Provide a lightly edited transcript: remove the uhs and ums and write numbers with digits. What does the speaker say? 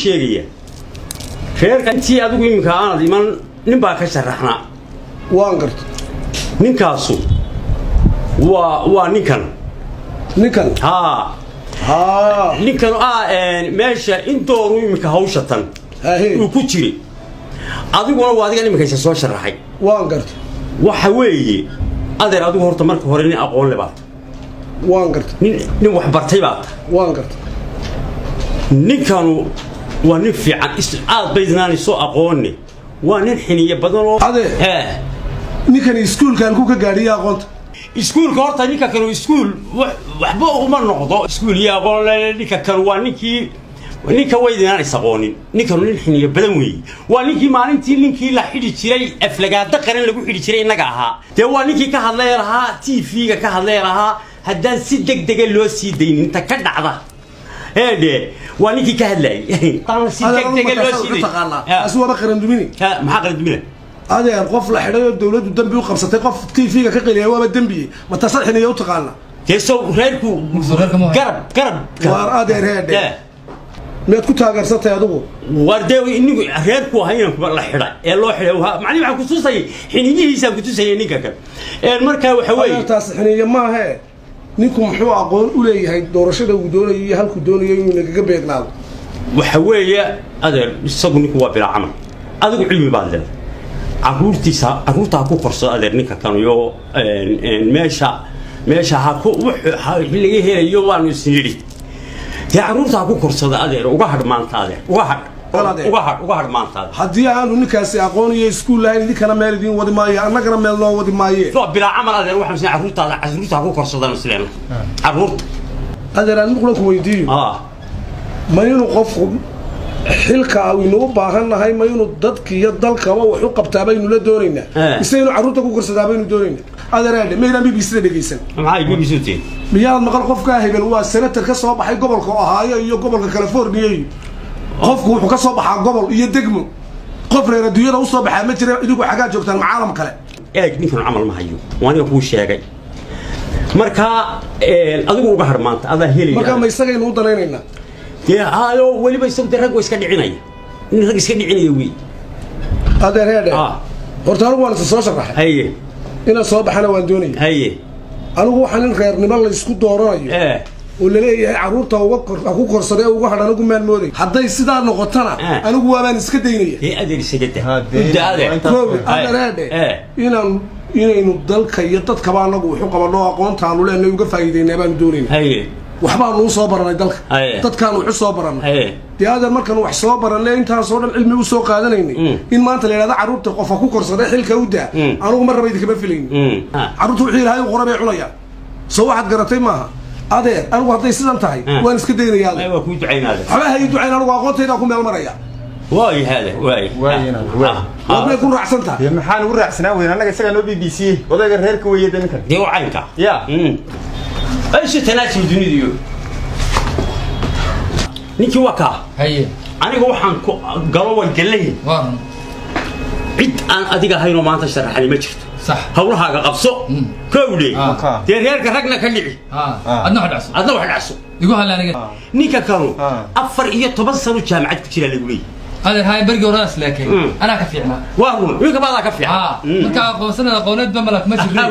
Sheegaya reerka intii adigu iminka aanad iman, nin baa ka sharaxnaa. Waan garta. Ninkaasu waa ninkan. Ninkan? Haa. Haa. Ninkan meesha intooru iminka hawsha tan uu ku jiray, adiguna waa adigan iminka isa soo sharaxay. Waan garta. Waxa weeye, adeer, adigu horta marka hore nin aqoon le baata. Waan garta. Nin wax bartay baata. Waan garta. Ninkanu waa nin fiican, aad baydnaan soo aqoonni, waa nin xiniyo badan oo Adeer. Hee. Ninkani iskuulka halkuu ka gaadhiye aqoonta? Iskuulka horta ninka kanu iskuul waxba uma noqdo, iskuul iyo aqoon le. Ninka kanu waa ninkii ninka waydinaan is aqoonin. Ninkanu nin xiniyo badan weeye. Waa ninkii maalintii ninkii la xidhi jiray, aflagaado qaran lagu xidhi jiray innaga ahaa. Dee waa ninkii ka hadlay lahaa, TV-ga ka hadlay lahaa, haddaan si deg dega loo sii daynin inta ka dhacda eedhe. Waa ninkii ka hadlayay haddaan si deg dega loo sii daynin. Taqaanaa, taasi waaba qarandumini. Maxaa qarandumina? Adeer, qof la xidhay oo dawladdu dembi u qabsatay, qof TV-ga ka qeliya waaba dembiye. Ma taasad xiniya u taqaanaa? Dee sow reerku reerka ma hayo. Garab garab. Waar adeer, heedhe, miyaad ku taageersantahay adigu? War dee inigu reerku ahaa inankuba la xidhay ee loo xidhay, macnihi waxaan kutusayay xiniyihiisaan kutusayay ninka kan. Marka waxa weeye, Adeer, taasi xiniya maahe. Ninku muxuu aqoon u leeyahay doorashada uu doonayo iyo halkuu doonayo inuu nagaga beegnaado? Waxa weeye, adeer, isagu ninku waa bilaa camal, adigu cilmi baad leedahay. Caruurtiisa, caruurta ha ku korsado, adeer, ninka kan iyo meesha ha ku laga helayo waanu isnidhi. Dee caruurta ha ku korsado, adeer. Uga hadh maanta, adeer, uga hadh. Adeer. Uga hadh, uga hadh maanta, adeer. Haddii aanu ninkaasi aqoon iyo iskuul lahayn, idinkana meel idiin wadi maayo, annagana meel noo wadi maaye. Waa bilaa camal, adeer. Waxaan isnii caruurtaada, caruurta ha ku korsadaan isleena, caruurta. Adeer, aan mid qura ku weydiiyo. Ah. Ma inuu qofku xilka aynu u baahan nahay, ma inuu dadka iyo dalkaba wax u qabtaa baynu la doonaynaa, mise inuu carruurta ku korsadaa baynu doonaynaa? Adeer, maydaan BBC da dhegaysan? Maxay BBC tiin? Miyaanad maqal qofkaa hebel waa senator ka soo baxay gobolka Ohio iyo gobolka California? Iyo qofku wuxuu ka soo baxaa gobol iyo degmo. Qof reer adduunyada usoo baxaa ma jira. Idigu xaggaa joogtaan, macaalam kale. Eeg, ninkan camal ma hayo, waa aniga kuu sheegay. Marka adigu uga har maanta, adaa helaya. Markaa ma isagaynu u danaynaynaa? Dee hayo, weliba isagu dee rag waa iska dhicinaya, nin rag iska dhicinaya wey. Adeer, heedhe, horta anigu waan isa soo sharaxay. Inaan soo baxana waan doonaya. Anigu waxaan in reernimo laysku dooranayo oo laleeyahay carruurta uga kor ha ku korsadee uga hadh, anigu maan mooday. Hadday sidaa noqotona, anigu waabaan iska daynaya. Dee adeer, isaga da. Ha, dee, Udda, adeer. waa intaas. Koobi, adeer, heedhe, inaynu dalka iyo dadkaba anagu waxu qabano, aqoontaanu leenay uga faa'iideynaa baanu doonayna. Waxbaanu u soo baranay dalka, dadkaanu waxu soo baranay. Dee adeer, markaan wax soo baranay, intaasoo dhan cilmi u soo qaadanaynay, in maanta la yidhahdo carruurta qof ha ku korsaday xilka u daa, anigu mar raba idinkama filaynin. Carruurta wixii Ilaahay u qora bay cunayaan. Soo waxaad garatay maaha, adeer? Anigu hadday sidan tahay, waan iska daynaya, adeer. Waa kuu ducaynaa, adeer. Waxba ha ii ducayn, anigu aqoontaydaa ku meel maraya. Waay hada waay. Waay, waay. Waad may ku raacsan tahay? Dee maxaan ugu raacsanaa weyn? Annaga isagaa noo BBC, odayga reerka weeye de ninkan. Dee waa caynka. Ya. Aysu tanaasul dunidiyo ninkii waa kaa. Aniga waxaan ku galo way gallayin. Waa run. Cid aan adiga ahaynoo maanta sharaxani ma jirto. Hawlahaaga qabso, kowdhe. Dee reerka ragna ka dhici. Adna wax dhacso. Adna wax dhacso. Igu hal aniga. Ninka kanu 14 sano jaamacad ku jiraa lagu leeyahy. Adeer, haye, bergii horadaas leekay anaa ka fiicnaa. Waa run, iminka baadaa ka fiican. Marka aqoonsanada aqooneed ba malak ma jirre.